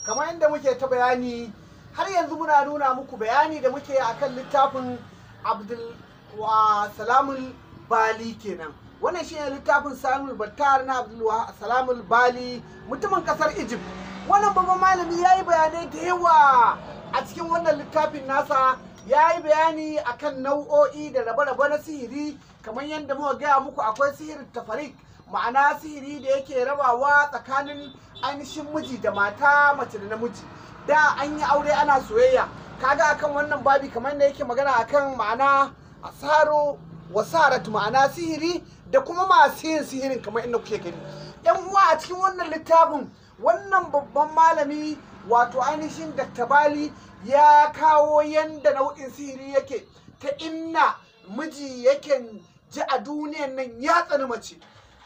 Kamar yadda muke ta bayani, har yanzu muna nuna muku bayani da muke akan littafin Abdul wa Salamul Bali kenan. Wannan shine littafin Salamul Battar na Abdul Salamul Bali, mutumin kasar Egypt. Wannan babban malami ya yi bayanai da yawa a cikin wannan littafin nasa. Ya yi bayani akan nau'o'i da rabe-rabe na sihiri. Kamar yadda muka gaya muku, akwai sihirin tafarik, ma'ana sihiri da yake rabawa tsakanin ainihin miji da mata, mace da namiji. Da an yi aure ana soyayya. Kaga akan wannan babi, kamar da yake magana akan ma'ana asaro wasarat, ma'ana sihiri da kuma masu yin sihirin, kamar inda kuke gani, yan uwa, a cikin wannan littafin wannan babban malami, wato ainihin Dr. Bali, ya kawo yanda nau'in sihiri yake, ta inna miji yake ji a duniyan nan ya tsani mace.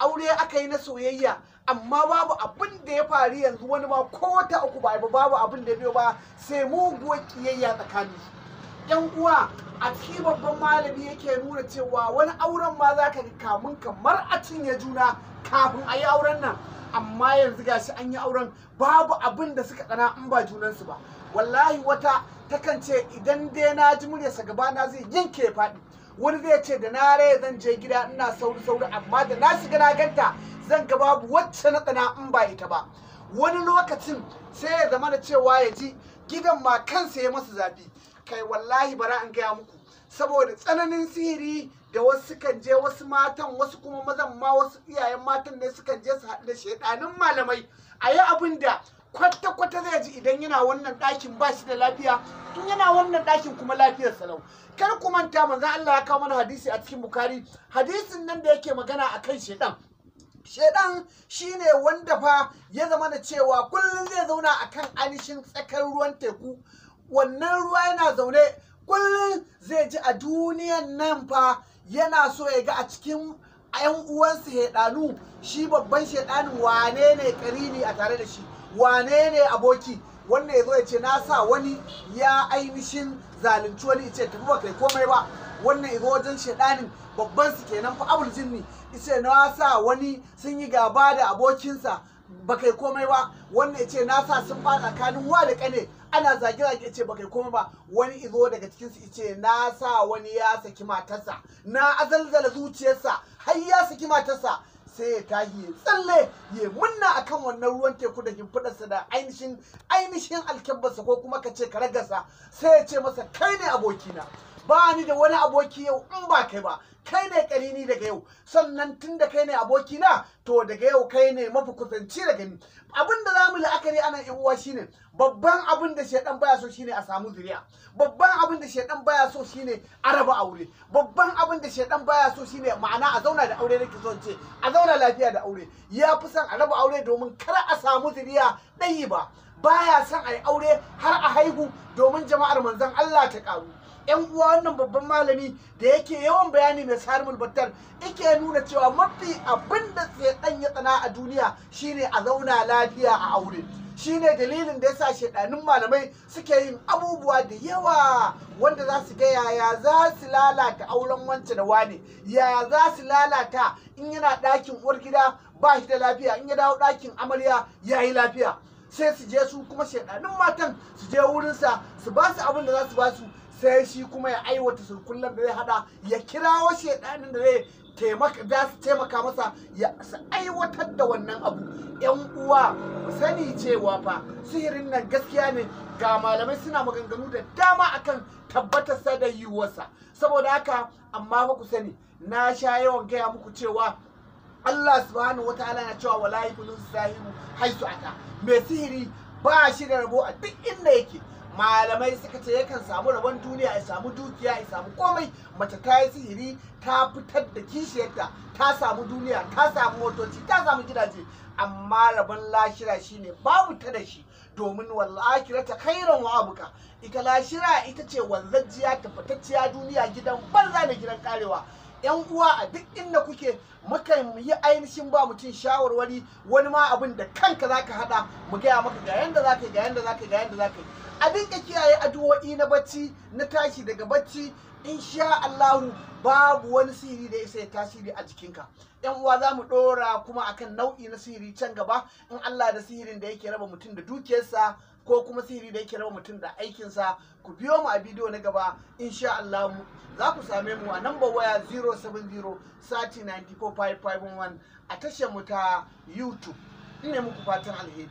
Aure aka yi na soyayya, amma babu abin da ya faru. Yanzu wani ma ko wata 3 ba ba, babu abin da ya biyo ba sai muguwar kiyayya tsakanin su. Yan uwa, a cikin babban malami yake nuna cewa wani auren ma za ka ga kamun kamar a cinye juna kafin a yi auren nan, amma yanzu gashi an yi auren, babu abin da suka tsana in ba junansu ba. Wallahi wata takan ce, "Idan dai na ji muryarsa, gaba na zai yanke ya faɗi." Wani zai ce, "Da na rai zan je gida ina sauri sauri, amma da na shiga na ganta, zan ga babu wacce na tsana in ba ita ba." Wani lokacin sai ya zama da cewa ya ji gidan ma kansa ya masa zafi. Kai, wallahi bara in gaya muku, saboda tsananin sihiri da wasu sukan je, wasu matan, wasu kuma mazan ma, wasu iyayen matan ne sukan je su haɗu da shaidanin malamai a yi abin da kwata-kwata zai ji idan yana wannan ɗakin ba shi da lafiya, tun yana wannan ɗakin kuma lafiyar salau. Kar ku manta, manzon Allah ya kawo mana hadisi a cikin Bukhari, hadisin nan da yake magana akan shaidan. Shedan shine wanda fa ya zama da cewa kullum zai zauna akan ainihin tsakar ruwan teku. Wannan ruwa yana zaune, kullum zai ji a duniyan nan fa yana so ya ga a cikin 'yan uwansa shaidanu, shi babban shaidanin, wane ne karini a tare da shi, wane ne aboki. Wannan ya zo ya ce, "Na sa wani ya ainihin zalunci wani," ce, "Tafi, ba kai komai ba." Wannan ya zo wajen shaidanin babban su kenan fa, Abul Jinni, ice, "Na sa wani sun yi gaba da abokinsa," ba kai komai ba. Wannan ya ce, "Na sa sun fara tsakanin wa da kane ana zage zage," ce, "Ba kai komai ba." Wani izo daga cikin su ice, "Na sa wani ya saki matarsa, na azalzala zuciyarsa har ya saki matarsa." Sai ya tashi ya tsalle ya munna akan wannan ruwan teku da himfidarsa da ainihin alkyabbarsa, ko kuma ka ce karagarsa. Sai ya ce masa, "Kai ne abokina, ba ni da wani aboki yau in ba kai ba, kai ne karini daga yau. Sannan tun da kai ne abokina, to daga yau kai ne mafi kusanci daga ni." Abin da za mu la'akari anan, yan uwa, shine babban abin da shaidan baya so shine a samu zuriya. Babban abin da shaidan baya so shine a raba aure. Babban abin da shaidan baya so shine, ma'ana, a zauna da aure, nake son ce a zauna lafiya da aure. Ya fi son a raba aure domin kar a samu zuriya ɗayi ba. Baya son a yi aure har a haihu domin jama'ar manzon Allah ta ƙaru. Yan uwa, wannan babban malami da yake yawan bayani, mai Sarimul Battar, yake nuna cewa mafi abin da shaidan ya tsana a duniya shine a zauna lafiya a aure. Shine dalilin da yasa shaidanin malamai suke yin abubuwa da yawa wanda za su ga yaya za su lalata auren wance da wane, yaya za su lalata in yana ɗakin uwar gida ba shi da lafiya, in ya dawo ɗakin amarya ya yi lafiya. Sai su je su kuma shaidanin matan su je wurinsa su ba su abin da za su ba su, sai shi kuma ya aiwata surkullen da zai hada, ya kirawo shaidanin da zai taimaka, za su taimaka masa ya su aiwatar da wannan abu. Yan uwa, mu sani cewa fa sihirin nan gaskiya ne. Ga malamai suna maganganu da dama akan tabbatar sa da yiwuwarsa. Saboda haka, amma fa ku sani, na sha yawan gaya muku cewa Allah subhanahu wataala na cewa, "Wala yuflihu sahiru haisu ata." Mai sihiri ba shi da rabo a duk inda yake. Malamai suka ce yakan samu rabon duniya, ya samu dukiya, ya samu komai. Mace ta yi sihiri ta fitar da kishiyarta, ta samu duniya, ta samu motoci, ta samu gidaje, amma rabon lashira shine babu ta da shi, domin wal akhirata khairan wa abqa. Ita lashira ita ce wanzajjiya, tabbatacciya. Duniya gidan banza da gidan karewa. Yan uwa, a duk inda kuke, Mukan yi ainihin ba mutum shawarwari, wani ma abin da kanka zaka hada, mu gaya maka ga yanda zaka yi, ga yanda zaka yi, ga yanda zaka yi. A dinga kiyaye addu'o'i na bacci, na tashi daga bacci. Insha Allahu babu wani sihiri da isa ya tasiri a jikinka. Yan uwa, za mu dora kuma akan nau'i na sihiri can gaba in Allah da sihirin da yake raba mutum da dukiyarsa ko kuma sihiri da yake raba mutum da aikinsa. Ku biyo mu a bidiyo na gaba insha Allah. Za ku same mu a number waya 070 30 94 551 a tashar mu ta YouTube. Ina muku fatan alheri.